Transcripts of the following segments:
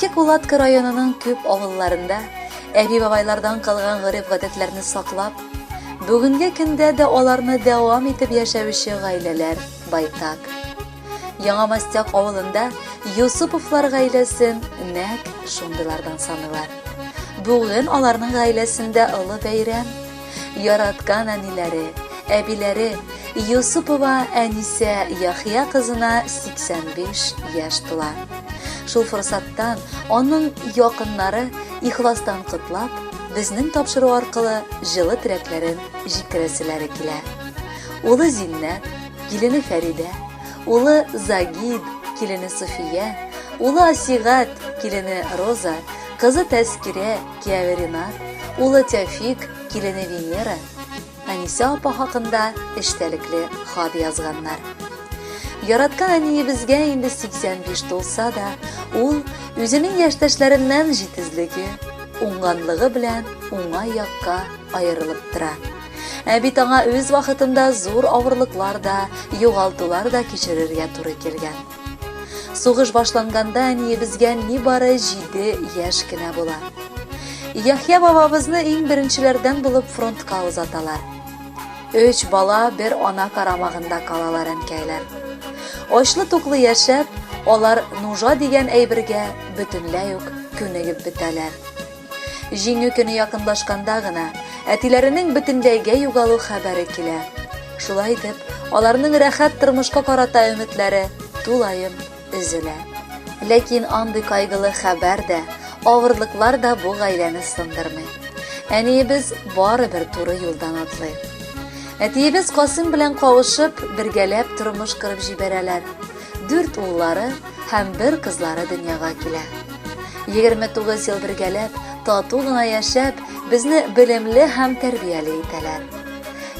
Иске Кулатка районының күп авылларында әби-бабайлардан калган гореф-гадәтләрне саклап, бүгенге көндә дә аларны дәвам итеп яшәүче гаиләләр байтак. Яңа Мастяк авылында Юсуповлар гаиләсен нәкъ шундыйлардан саныйлар. Бүген аларның гаиләсендә олы бәйрәм. Яраткан әниләре, әбиләре Юсупова Әнисә Яхия кызына 85 яшь тула. Шул форсаттан аның якыннары ихластан котлап, безнең тапшыру аркылы җылы теләкләрен җиткерәселәре килә. Улы Зиннәт, килене Фәридә, улы Загид, килене София, улы Асигат, килене Роза, кызы Тәскирә, кияве Ринат, улы Тәфик, килене Венера, Әнисә апа хакында эчтәлекле хат язганнар. Яраткан әниебезгә инде 85 тулса да, ул үзенең яшьтәшләреннән җитезлеге, уңганлыгы белән уңай якка аерылып тора. Ә бит аңа үз вакытында зур авырлыклар да, югалтулар да кичерергә туры килгән. Сугыш башланганда әниебезгә нибары 7 яшь кенә була. Яхья бабабызны иң беренчеләрдән булып фронтка озаталар. Өч бала бер ана карамагында калалар әнкәйләр. Очлы-туклы яшәп, алар нужа дигән әйбергә бөтенләй үк күнегеп бетәләр. Җиңү көне якынлашканда гына әтиләренең бөтенләйгә югалу хәбәре килә. Шулай итеп, аларның рәхәт тормышка карата өметләре тулаем өзелә. Ләкин андый кайгылы хәбәр дә, авырлыклар да бу гаиләне сындырмый. Әниебез барыбер туры юлдан атлый. Әтиебез Касым белән кавышып, бергәләп тормыш корып җибәрәләр. Дүрт уллары һәм бер кызлары дөньяга килә. 29 ел бергәләп, тату гына яшәп, безне белемле һәм тәрбияле итәләр.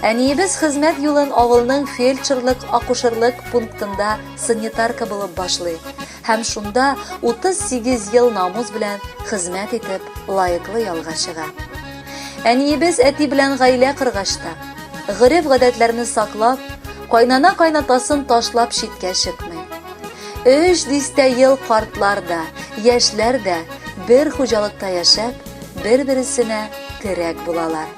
Әниебез хезмәт юлын авылның фельдшерлык-акушерлык пунктында санитарка булып башлый һәм шунда 38 ел намус белән хезмәт итеп, лаеклы ялга чыга. Әниебез әти белән гаилә коргач та, гореф-гадәтләрне саклап, кайнана-кайнатасын ташлап читкә чыкмый. Өч дистә ел картлар да, яшьләр дә бер хуҗалыкта яшәп, бер-бересенә терәк булалар.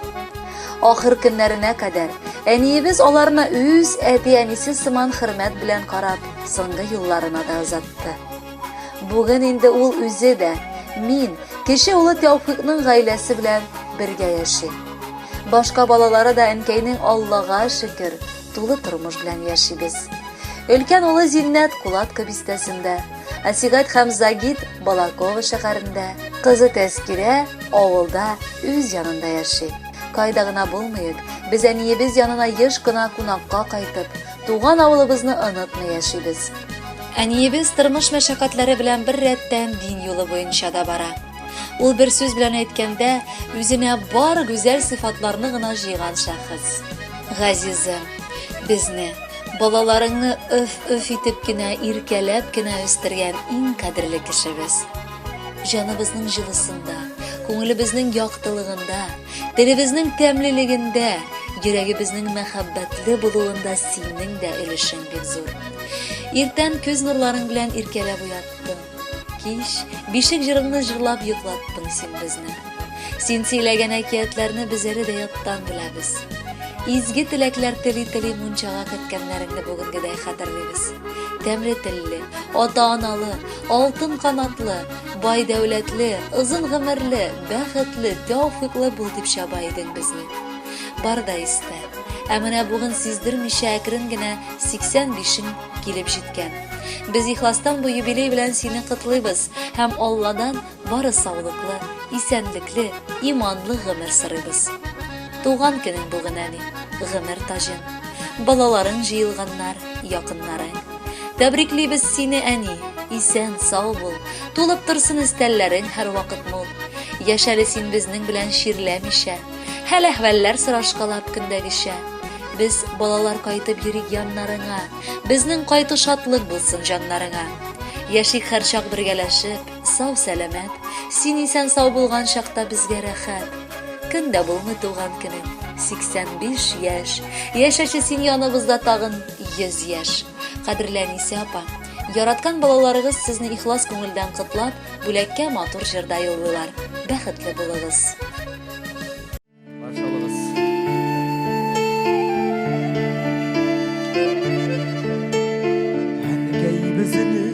Ахыр көннәренә кадәр әниебез аларны үз әти-әнисе сыман хөрмәт белән карап, соңгы юлларына да озатты. Бүген инде ул үзе дә, мин, кече улы Тәүфикның гаиләсе белән бергә яши. Башка балалары да әнкәйнең Аллага шөкер, тулы тормыш белән яшибез. Өлкән улы Зиннәт Кулатка бистәсендә, Асигат һәм Загид Балаково шәһәрендә, кызы Тәскирә авылда үз янында яши. Кайда гына булмыйк, без әниебез янына еш кына кунакка кайтып, туган авылыбызны онытмый яшибез. Әниебез тормыш мәшәкатьләре белән бер рәттән дин юлы буенча да бара. Ул бер сүз белән әйткәндә, үзенә бар гүзәл сыйфатларны гына җыйган шәхес. Газизым, безне, балаларыңны өф-өф итеп кенә, иркәләп кенә үстергән иң кадерле кешебез. Җаныбызның җылысында, күңелебезнең яктылыгында, телебезнең тәмлелегендә, йөрәгебезнең мәхәббәтле булуында синең дә өлешең бик зур. Иртән күз нурларың белән иркәләп уяттың. Кич, бишек җырыңны җырлап йоклаттың син безне. Син сөйләгән әкиятләрне без әле дә яттан беләбез. Изге теләкләр тели-тели мунчага керткәннәреңне бүгенгедәй хәтерлибез. Тәмле телле, ата-аналы, алтын канатлы, бай дәүләтле, озын гомерле, бәхетле, тәүфыйклы бул дип чаба идең безне. Бар да истә. Ә менә бүген сиздермичә әкрен генә 85-ең килеп җиткән. Без ихластан бу юбилей белән сине котлыйбыз һәм Алладан бары саулыклы, исәнлекле, иманлы гомер сорыйбыз. Туган көнең бүген, әни, гомер таҗың. Балаларың җыелганнар, якыннарың. Тәбриклибез сине, әни, исән, сау бул. Тулып торсын өстәлләрең һәрвакыт мул. Яшәле син безнең белән чирләмичә. Хәл-әхвәлләр сорашкалап көндәгечә. Без, балалар, кайтып йөрик яннарыңа. Безнең кайту шатлык булсын җаннарыңа. Яшик һәрчак бергәләшеп, сау-сәламәт. Син исән-сау булган чакта безгә рәхәт. Көн дә булмый туган көнең, 85 яшь. Яшәче син яныбызда тагын 100 яшь. Кадерле Әнисә апа, Яраткан балаларыгыз сезне ихлас күңелдән котлап, бүләккә матур җыр да юллыйлар. Бәхетле булыгыз! Каршы алыгыз. Әнкәй безне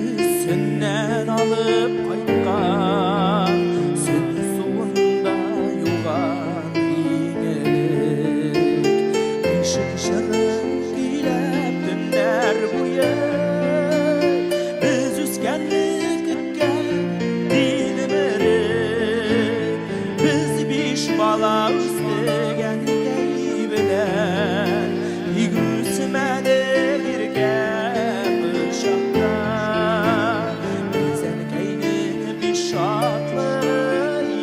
сөннән алып кайткан, сөн суында юган иң элек. Ишек җырын көйләп төннәр буе без үскәнне көткән тилмереп. Без биш бала үстек әнкәй белән, Тик үсмәдек иркә кочакта. Без әнкәйнең биш шатлыгы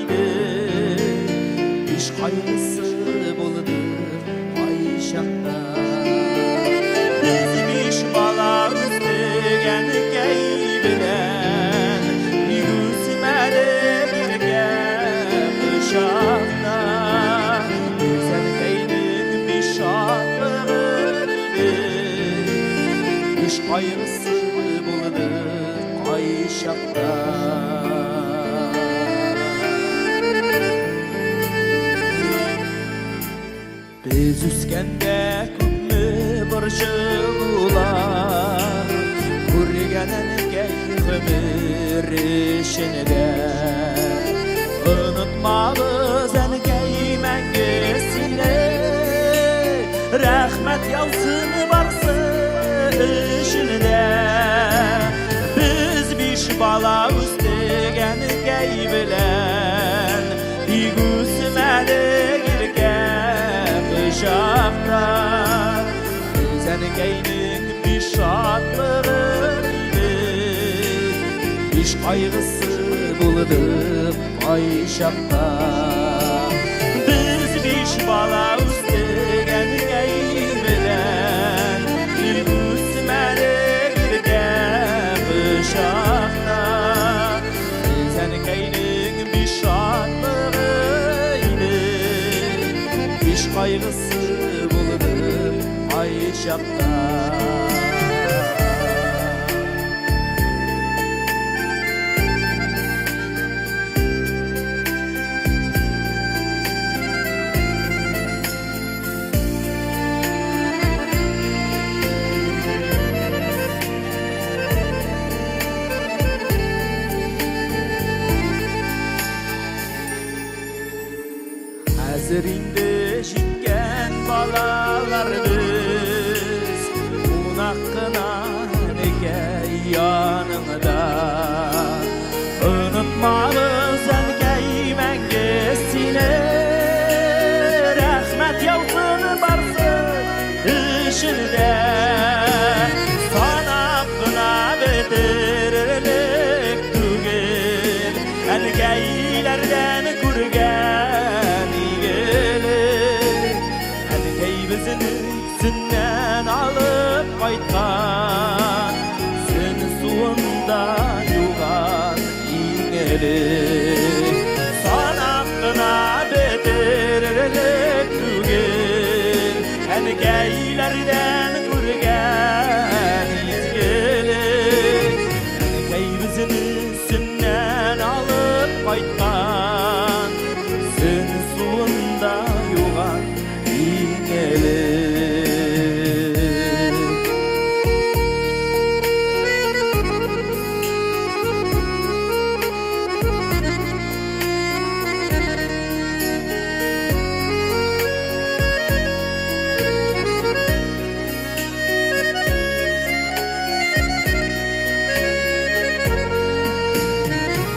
идек, Биш кайгысы булдык кайчакта. Без биш бала үстек әнкәй белән, Тик үсмәдек иркә кочакта. Без әнкәйнең биш шатлыгы идек, Биш кайгысы булды кайчакта. Без үскәндә күпме борчылулар күргән әнкәй гомер эчендә. Онытмабыз, әнкәй, мәңге сине, рәхмәт яусын барсы өчен дә. Без биш бала үстек әнкәй белән, Тик үсмәдек иркә кочакта. Без әнкәйнең биш шатлыгы идек, Биш кайгысы булдык кайчакта. Без биш бала үстек әнкәй белән, Тик үсмәдек иркә кочакта. Без әнкәйнең биш шатлыгы идек, Биш кайгысы булды кайчакта. Хәзер инде җиткән балалар без, Кунак кына әнкәй яныңда. Онытмабыз, әнкәй, мәңге сине, Рәхмәт яусын барсы өчен дә. Санап кына бетерерлек түгел, Әнкәйләрдән күргән игелек. Әнкәй безне сөннән алып кайткан, Сөн суында юган иң элек. Санап кына бетерерлек түгел, Әнкәйләрдән күргән изгелек. Әнкәй безне сөннән алып кайткан, Сөн суында юган иң элек.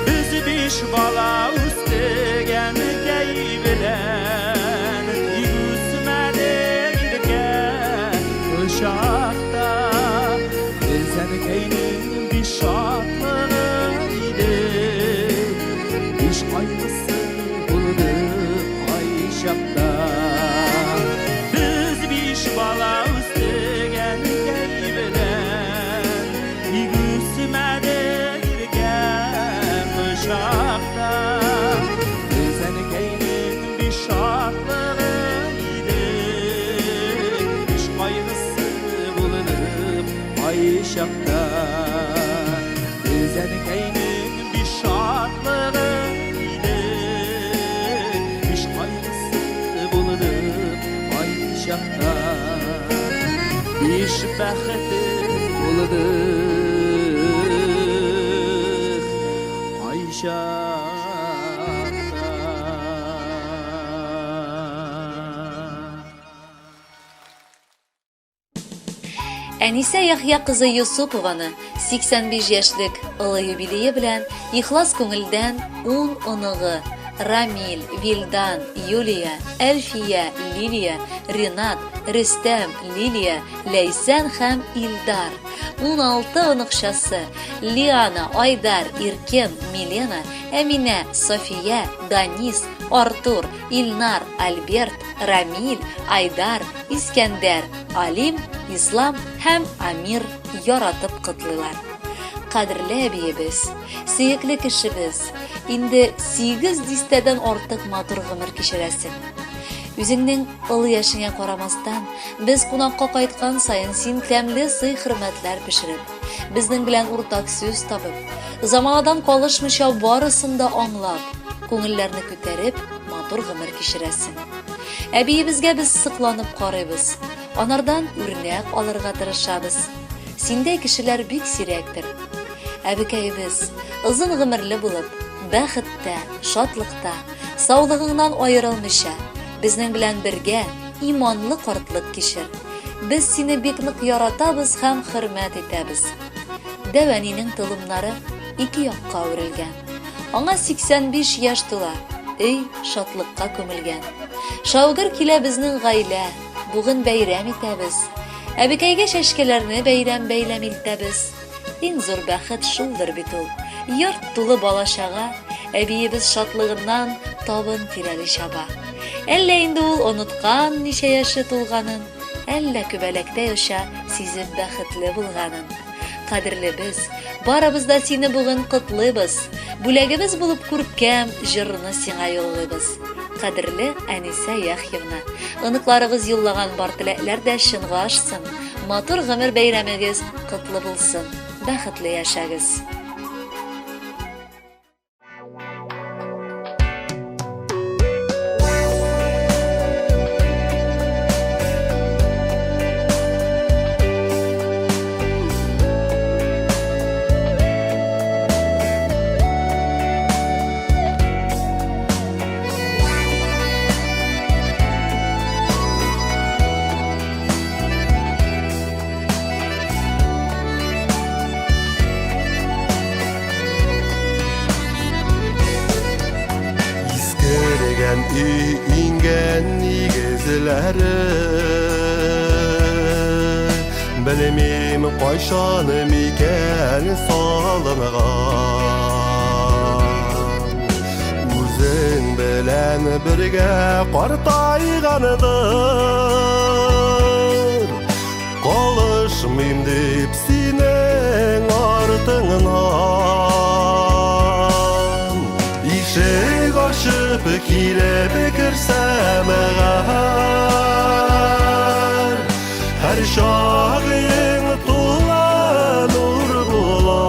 Без биш бала үстек әнкәй белән, Тик үсмәдек иркә кочакта. Без әнкәйнең биш шатлыгы идек, Биш кайгысы булды кайчакта. Без биш бала үстек әнкәй белән, Тик үсмәдек иркә кочакта. Без әнкәйнең биш шатлыгы идек, Биш кайгысы булды кайчакта. Без әнкәйнең биш шатлыгы идек, биш кайгысы булдык кайчакта. Биш бәхете булдык кайчакта. Әнисә Яхъя кызы Юсупованы 85 яшьлек олы юбилее белән ихлас күңелдән ун оныгы Рамил, Вилдан, Юлия, Әлфия, Лилия, Ренат, Рөстәм, Лилия, Ләйсән һәм Илдар, 16 оныкчасы Лиана, Айдар, Иркен, Милена, Әминә, София, Данис, Артур, Илнар, Альберт, Рамил, Айдар, Искәндәр, Алим, Ислам һәм Амир яратып котлыйлар. Кадерле әбиебез, сөекле кешебез, инде 8 дистәдән артык матур гомер кичерәсең. Үзеңнең олы яшеңә карамастан, без кунакка кайткан саен син тәмле сый-хөрмәтләр пешереп, безнең белән уртак сүз табып, заманадан калышмыйча барысын да аңлап, күңелләрне күтәреп, матур гомер кичерәсең. Әбиебезгә без сокланып карыйбыз, анардан үрнәк алырга тырышабыз. Синдәй кешеләр бик сирәктер. Әбекәебез, озын гомерле булып, бәхеттә, шатлыкта, саулыгыңнан аерылмыйча, безнең белән бергә иманлы картлык кичер. Без сине бик нык яратабыз һәм хөрмәт итәбез. Дәү әнинең толымнары ике якка үрелгән. Аңа 85 яшь тула, өй шатлыкка күмелгән. Шаугыр килә безнең гаилә, бүген бәйрәм итәбез. Әбекәйгә чәчкәләрне бәйрәм бәйләм илтәбез. Иң зур бәхет шулдыр бит ул. Йорт тулы бала-чага, әбиебез шатлыгыннан табын тирәли чаба. Әллә инде ул оныткан ничә яше тулганын, әллә күбәләктәй оча сизеп бәхетле булганын. Кадерлебез, барыбыз да сине бүген котлыйбыз. Бүләгебез булып күркәм җырны сиңа юллыйбыз. Кадерле Әнисә Яхьевна, оныкларыгыз юллаган бар теләкләр дә чынга ашсын. Матур гомер бәйрәмегез котлы булсын. Бәхетле яшәгез. Искергән өй иңгән нигезләре Белмим кайчан микән салынган Үзең белән бергә картайгандыр Калышмыйм дип синең артыңнан. Ишек ачып килеп керсәм әгәр, Һәр чагың тула нур була.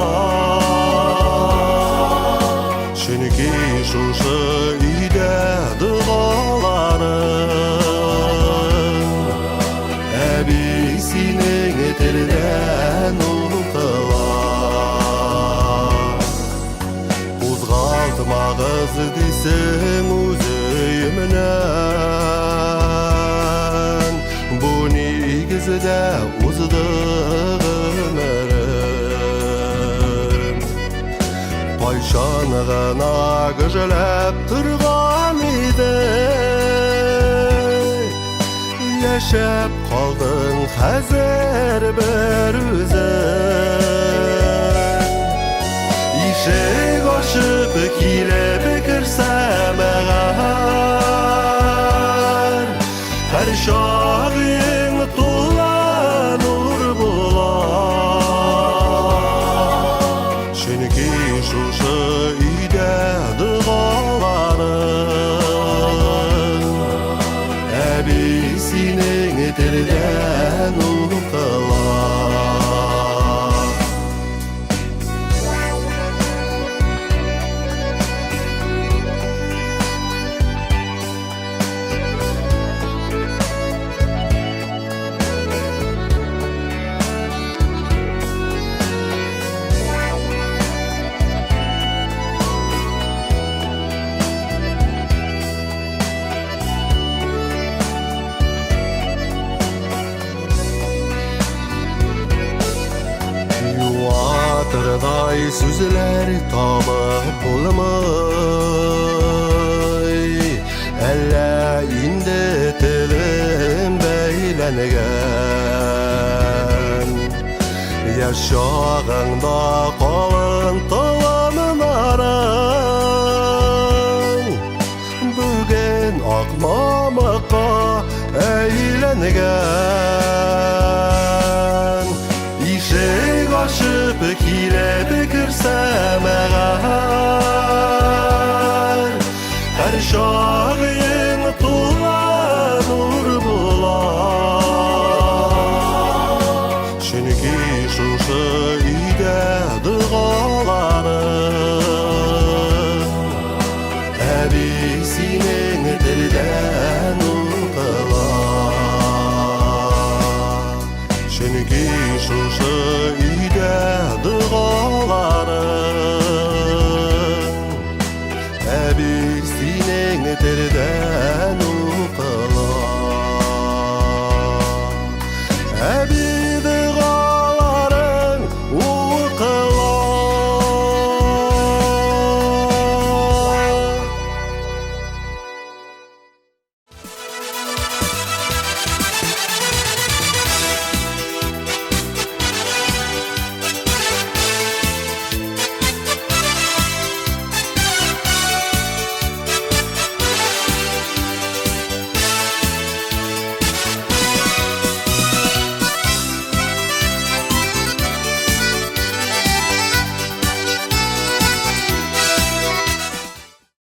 Чөнки шушы өйдә догаларым Әби синең телдән укыла. Кузгалтмагыз дисең үз өемнән. Бу нигездә узды гомерем. Кайчан гына гөжләп торган иде. Яшәп калдың хәзер бер үзең. Ишек ачып килеп керсәм әгәр, Һәр чагың тула нур була. Чөнки шушы өйдә догаларың Әби синең телдән укыла. сүзләр табып булмый. Әллә инде телем бәйләнгән. Яшь чагыңда калын толымнарың Бүген ак мамыкка әйләнгән. Ишек ачып килеп керсәм әгәр, һәр чак.